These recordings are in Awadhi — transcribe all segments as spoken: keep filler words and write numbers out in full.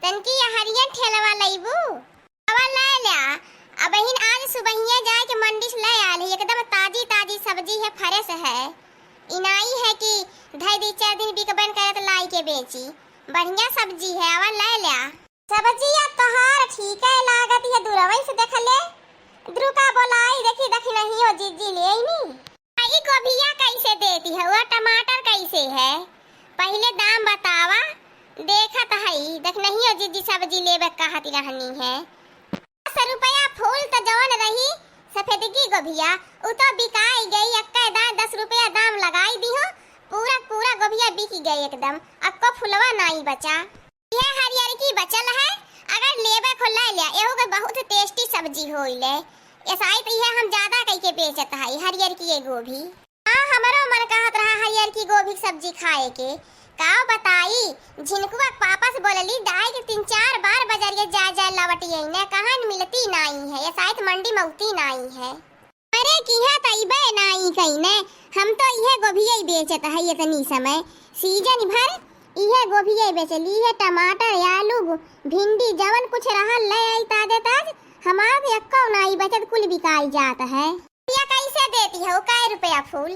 तनकी ये हरियन ठेलवा लइबू? अवा ले ल्या। अबहिन आज सुबहिया जाए के मंडी से ले आल ही, एकदम ताजी ताजी सब्जी है, fresh है। ई नाई है कि धई दी चार दिन बिकबन करे त लाई के बेची। बढ़िया सब्जी है, अवा ले ल्या। सब्जिया तोहार ठीक है लागत है, दूरवई से देखले। द्रुका बोलाई देखी, देखी नहीं हो जीजी ले आईनी। ई गोभिया कैसे देती है, वो टमाटर कैसे है? पहिले दाम बतावा, देखत हई, देख नहीं हो जीजी सब्जी लेबे कहत रहनी है। दस रुपया फूल त जवन रही सफेदगी गोभिया, उ तो बिकाई गई, एक्के दाम दस रुपया दाम लगाई दिहो, पूरा पूरा गोभिया बिक गई एकदम, अक्को फुलवा नाई बचा। ये हरियरकी बचल है, अगर लेबे खो ले लिया, एहू के बहुत tasty सब्जी होइले। एसाई त इहे हम ज्यादा कई के बेचत हई, हरियरकी ये गोभी। हाँ, हमरो मन कहत रहा हरियरकी गोभी के सब्जी खाए के। काव बताई, झिनकुआ के पापा से बोलली, दाई के तीन चार बार बजरिया जा जा लवट अइने, कहाँ मिलती नाई है, एसाई त मंडी मौती नाई है। अरे किहाँ त अइबे नाई कइने, हम तो इहे गोभिये बेचत हई इतनी समय, season भर इहे गोभिये बेचली, इहे टमाटर, आलू, गो-, भिंडी, जवन कुछ रहल ले आई ताजे ताज, हमार त एक्को नाई बचत, कुल बिकाई जात है। ये कैसे देती हो, कै रुपया फूल?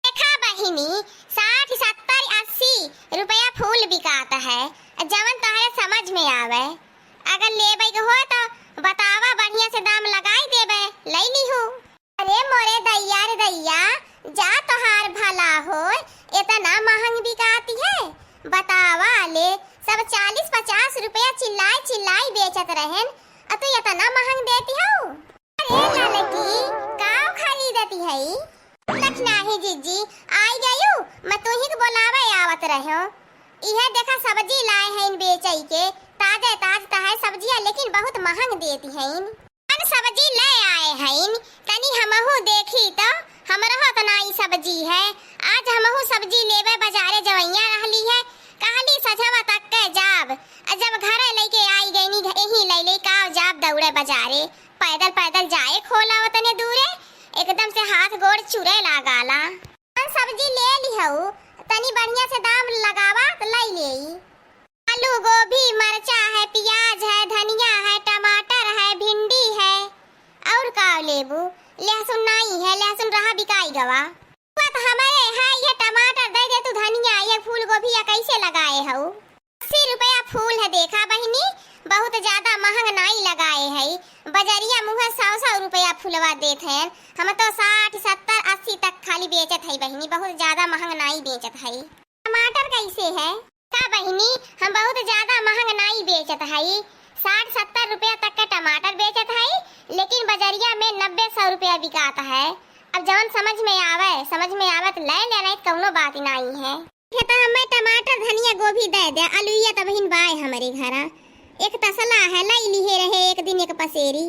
देखा बहिनी, साठ, सत्तर, अस्सी रुपया फूल बिकात है, जवन तोहरे समझ में आवे। अगर लेबे के होय तो बतावा, बढ़िया से दाम लगाई देबे, लई लीहू। अरे मोरे दैया रे दैया, जा तोहार भला होय, इतना महंग बिकाती है, बतावा ले, सब चालीस पचास रुपया चिल्लाई चिल्लाई बेचत रहेन, अ तू इतना महंग देती हो? अरे ललकी, काव खरीदती है? लखनाही जीजी, आई गयू, मैं तुही के बोलावे आवत रहो। इहे देखा सब्जी लाए हैं बेचई के, ताजे ताज त है सब्जिया, लेकिन बहुत महंग देती हैं। हम सब्जी ले आए हईन, तनी हमहू देखी तो, हमरहो त नाई सब्जी है। आज हमहू सब्जी लेबे बजारे जवैया रहली है, कहली सझवा तक के जाब। आ जब घरे लइके आई गईनी, घ-, यहीं ले ले काव जाब दौड़े बजारे। पैदल पैदल जाए खोला ओतने दूरे, एकदम से हाथ गोड़ चुरे लागाला। हम सब्जी ले लिहऊ, तनी बढ़िया से दाम लगावा त लई लेई। आलू, गोभी, मरचा है, पियाज है, धनिया है, टमाटर है, भिंडी है, और का लेबू? लहसुन नाई है, लहसुन रहा बिकाई गवा। बात हमरे है, ये टमाटर दे दे तू, धनिया, ये फूल गोभी या कैसे लगाए हऊ? अस्सी रुपया फूल है, देखा बहिनी, बहुत ज्यादा महंग नाई लगाए है। बजरिया मुहे सौ सौ रुपया फूलवा देत हैं, हम तो साठ, सत्तर, अस्सी तक खाली बेचत है बहिनी, बहुत ज्यादा महंग नाई बेचत है। टमाटर कैसे है? का बहिनी, हम बहुत ज्यादा महंग नाई बेचत हई, साठ सत्तर रुपया तक के टमाटर बेचत हई, लेकिन बजरिया में नब्बे सौ रुपया बिकात है। अब जवन समझ में आवे, समझ में आवे त ले ले, नहीं त कौनो बात नाई है। ये तो हमें टमाटर, धनिया, गोभी दे दे, अलुइया त बहिन बाय हमरे घरा, एक तसला है, लई लिहे रहे एक दिन एक पसेरी।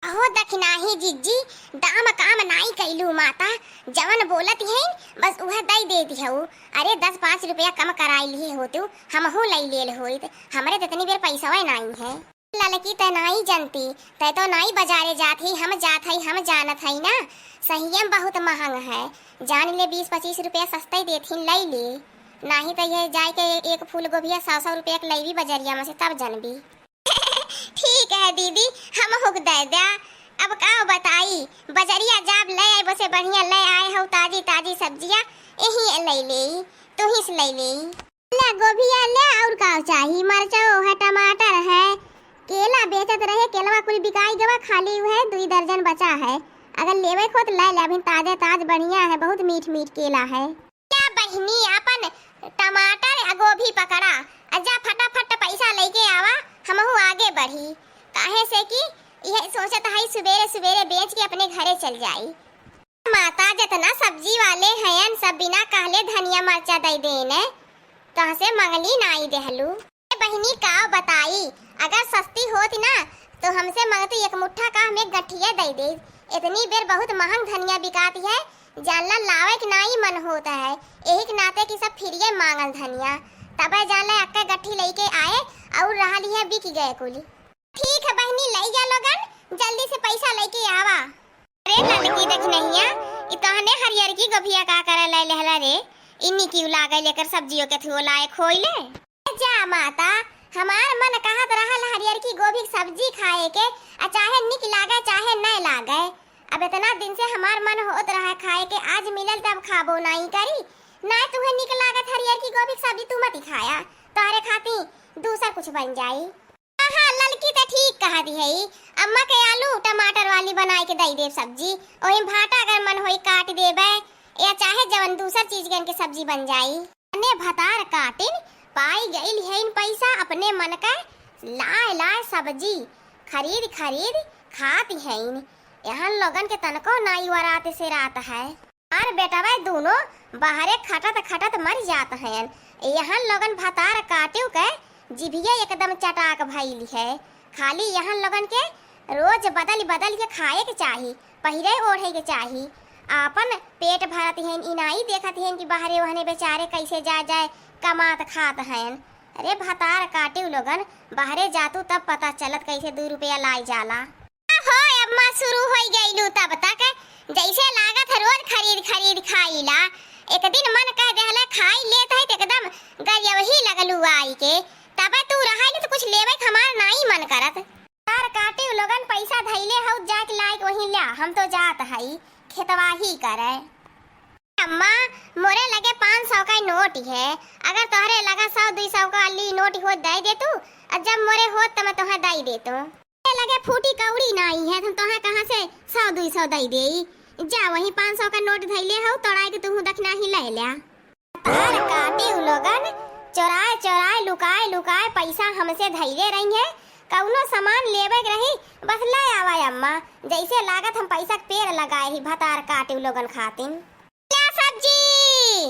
अहो दखिनाही जिज्जी, दाम काम नाई कइलू माता, जवन बोलत हैं बस उहे दई देती हऊ। अरे दस पाँच रुपया कम कराई लिहे होतू, हमहू लई लेल होइत, हमरे त इतनी बेर पैसवे नाई है। ललकी तै नाई जनती, तै तो नाई बजारे जात ही, हम जात हई, हम जानत हई ना, सहियम बहुत महंग है, जान ले बीस पच्चीस रुपया सस्ते देथिन, लई ले, नाही त ये जाए के एक फूल गोभिया सौ सौ रुपया के लईबी बजरिया में से, तब जनबी। ठीक है दीदी, हमहू के दे द्या। अब का बताई, बजरिया जाब ले आए, बसे बढ़िया ले आए हऊ ताजी ताजी सब्जिया, यही ले ले, तुही से ले ले। ले गोभिया ले, और का चाही, मरचो है, टमाटर है, केला बेचत रहे, केलवा कुल बिकाई गवा, खाली उहे दुई दर्जन बचा है। अगर लेवे को त ले ले, अभी ताजे ताज बढ़िया है, बहुत मीठ मीठ केला है। जा बहिनी, आपन टमाटर आ गोभी पकड़ा, आ जा फटाफट पैसा लइके आवा, हमहू आगे बढ़ी। काहे से कि इहे सोचत हई सुबेरे सुबेरे बेच के अपने घरे चल जाई। माता, जितना सब्जी वाले हयन, सब बिना कहले धनिया मरचा दई देने, तहसे मंगली नाई देहलू। ए बहिनी, का बताई, अगर सस्ती होत ना, तो हमसे मंगती एक मुट्ठा का हम एक गठिया दई देत। इतनी बेर बहुत महंग धनिया बिकाती है, जानला लावे के नाई मन होत है, यही के नाते कि सब फिरिये मांगल धनिया। तबे जानला अक्के गट्ठी लइके आए और रहली है बिक गए कुली। ठीक है बहिनी, लई जा लोगन, जल्दी से पैसा लइके आवा। अरे ललकी दखिनहिया, ई तहने हरियरकी गोभिया का करे ले लेहला रे? इन्नी क्यों लागल एकर सब्जियों के थुओ लायक होइले? जा माता, हमार मन कहत रहल हरियरकी गोभी के सब्जी खाए के, आ चाहे निक लागे चाहे न लागे। अब इतना दिन से हमार मन होत रहा खाए के, आज मिलल तब खाबो नाई करी। ना तुहे निक लागत हरियरकी गोभी के सब्जी, तू मत खाया, तोहरे खाती दूसर कुछ बन जाई। हाँ, ललकी त ठीक कहत हई, अम्मा के आलू टमाटर वाली बनाई के दई देब सब्जी, ओही भाटा अगर मन होई काट देबे, या चाहे जवन दूसर चीज के इनके सब्जी बन जाई। अने भतार काटिन पाई गइल हइन पैसा, अपने मन के लाए लाए सब्जी खरीद खरीद खात हइन। एहन लोगन के तनको नाई वरात से रात है। हमार बेटवा दूनो बाहरे खटत खटत मर जात हयन। एहन लोगन भतार काटिउ के जिभिया एकदम चटाक भइल है। खाली एहन लोगन के रोज बदल बदल के खाए के चाही, पहिरे ओढ़े के चाही। आपन पेट भरत हयन, ई नाई देखत हयन कि बाहरे ओहने बेचारे कैसे जा जाए कमात खात हयन। अरे भतार काटिउ लोगन, बाहरे जातू तब पता चलत कैसे दू रुपया लाई जाला। हो अम्मा, शुरू होई गइलू तब तक, जैसे लागत है रोज खरीद खरीद खाईला। एक दिन मन कह देहले खाई लेत है, त एकदम गरियवही लगलू आई के। तबे तू रहल त कुछ लेवे के हमार नाई मन करत। तार काटिउ लोगन, पैसा धैले हऊ, जाके लाइक वहीं ल्या, हम तो जात हई खेतवाही करे। अम्मा, मोरे लगे पाँच सौ का नोट है, अगर तोहरे लगा सौ दुई सौ का वाली नोट हो दे दे तू, और जब मोरे होत त मैं तोहे दई दे तू। मोरे लगे फूटी कौड़ी नाई है, हम तोहे कहाँ से सौ दुई सौ दई देई? जा वहीं पाँच सौ का नोट धैले हऊ, तोड़ाई के तुहू दखिना ही ले ल्या। भतार काटिउ लोगन, चोराए चोराए लुकाए लुकाए पैसा हमसे धैले रही है। कौनो सामान लेवे के रही, बस ले आवा अम्मा, जैसे लागत हम पैसा के पेड़ लगाए ही भतार काटिउ लोगन खातिन। ल्या सब्जी,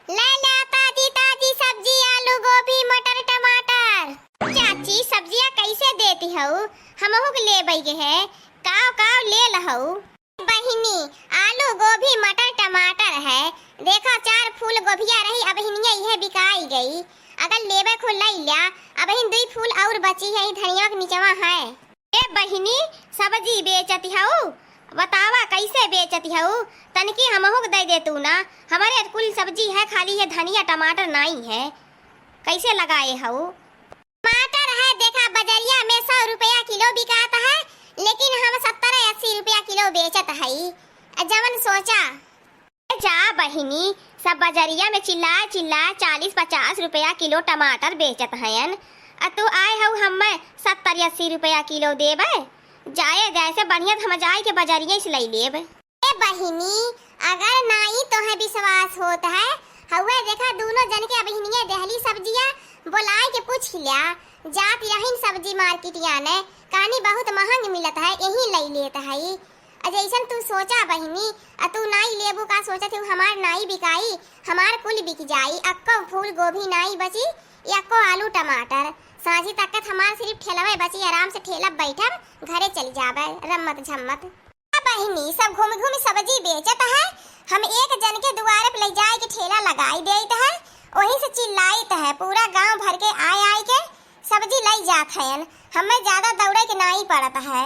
ले ल्या ताजी ताजी सब्जी, आलू, गोभी, मटर, टमाटर। चाची, सब्जिया कैसे देती हऊ? हमहू के लेबे के है, काव काव ले लहऊ। बहिनी, आलू, गोभी, मटर, टमाटर है, देखा चार फूल गोभिया रही, अबहिनिया इहे बिकाई गई। अगर लेबे खो लई ल्या, अबहिन दुई फूल और बची है, ई धनिया के निचवा है। ए बहिनी, सब्जी बेचत हऊ? बतावा कैसे बेचत हऊ? तनकी हमहू के दे दे तू ना, हमरे कुल सब्जी है, खाली ये धनिया टमाटर नाई है, कैसे लगाए हऊ? टमाटर है, देखा बजरिया में सौ रुपया किलो बिकात है, लेकिन हम सत्तर अस्सी रुपया किलो बेचत हई। जवन सोचा। जा बहिनी, सब बजरिया में चिल्लाए चिल्लाए चालीस पचास रुपया किलो टमाटर बेचत हयन, आ तू आए हऊ हमें सत्तर अस्सी रुपया किलो देबे? जाए जाए से बढ़िया त हम जाए के बजरिया से लई लेब। ए बहिनी, अगर नाई तोहे विश्वास होत है, हउए देखा दूनो जन के अबहिनिये देहली सब्जिया, बोलाए के पूछ ल्या, जात यहिन सब्जी मार्केटिया ने, कानी बहुत महंग मिलत है, यहीं लई लेत हई। आ जैसन तू सोचा बहिनी, आ तू नाई लेबू का सोचत हऊ हमार नाई बिकाई, हमार कुल बिक जाई, अक्को फूल गोभी नाई बची, अक्को आलू टमाटर। साँझी तक के हमार सिर्फ ठेलवे बची, आराम से ठेलब बैठब, घरे चली जाबे, रम्मत झम्मत। आ बहिनी, सब घूम घूम सब्जी बेचत है, हम एक जन के दुआरे पे ले जाए के ठेला लगाई देत है, वहीं से चिल्लाइत है, पूरा गांव भर के आए आए के सब्जी लई जात हयन, हमें ज्यादा दौड़े के नाई पड़त है।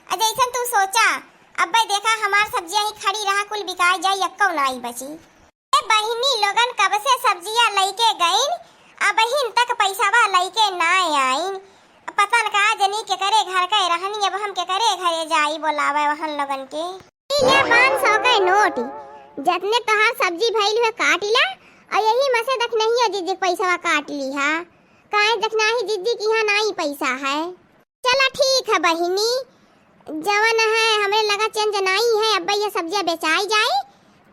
आ जैसन तू सोचा, अब्बे देखा हमार सब्जियां ही खड़ी रहा, कुल बिकाई जाई, एक्को नाई बची। ए बहिनी लोगन कब से सब्जियां लइके गईन, अबहिन तक पैसावा लइके नाय आईन। पता न का जनी केकरे घर के रहनी, अब हम केकरे घरे जाई बोलावे वहन लोगन के। ई ले पाँच सौ के नोट, जतने तोहार सब्जी भइल हुए काट ला, और यही में से दखनहिया जिज्जी के पैसावा काट ली हा। काहे दखनाही जिज्जी के यहाँ नाई पैसा है। चला ठीक है बहिनी, जवन है हमरे लगा चेंज नाई है, अब्बे ये सब्जियां बेचाई जाई,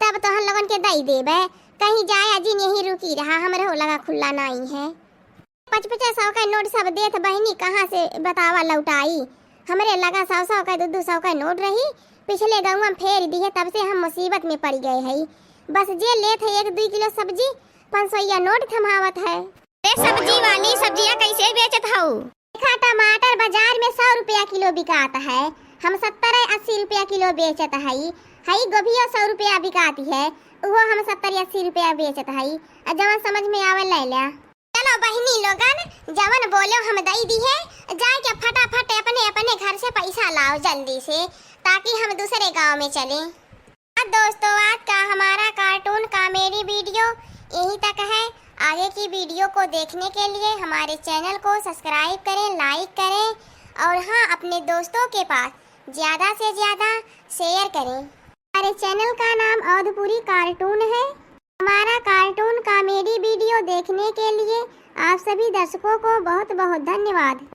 तब तोहन लोगन के दई देबे। कहीं जाए अजिन यहीं रुकी रहा, हमरे हो लगा खुल्ला नाई है। पच पच सौ का नोट सब देत बहिनी, कहाँ से बतावा लौटाई? हमरे लगा सौ सौ का, दू दू सौ का नोट रही, पिछले गौवा में फेर दिए, तब से हम मुसीबत में पड़ गए हई। बस जे लेत है एक दुई किलो सब्जी, पाँच सौ या नोट थमावत है। ए सब्जी वाली, सब्जियां कैसे बेचत हऊ? देखा, टमाटर बाजार में सौ रुपया किलो बिकात है, हम सत्तर अस्सी रुपया किलो बेचत हई। हई गोभियो सौ रुपया बिकाती है, उहो हम सत्तर अस्सी रुपया बेचत हई। आ जवन समझ में आवे ले ल्या। चलो बहिनी लोगन, जवन बोलो हम दई दी है, जाए के फटाफट अपने अपने घर से पैसा लाओ जल्दी से, ताकि हम दूसरे गांव में चलें। हाँ दोस्तों, आज का हमारा cartoon comedy video यहीं तक है। आगे की वीडियो को देखने के लिए हमारे चैनल को सब्सक्राइब करें, लाइक करें और हाँ, अपने दोस्तों के पास ज़्यादा से ज़्यादा शेयर करें। हमारे चैनल का नाम अवधपुरी कार्टून है। हमारा कार्टून कॉमेडी वीडियो देखने के लिए आप सभी दर्शकों को बहुत बहुत धन्यवाद।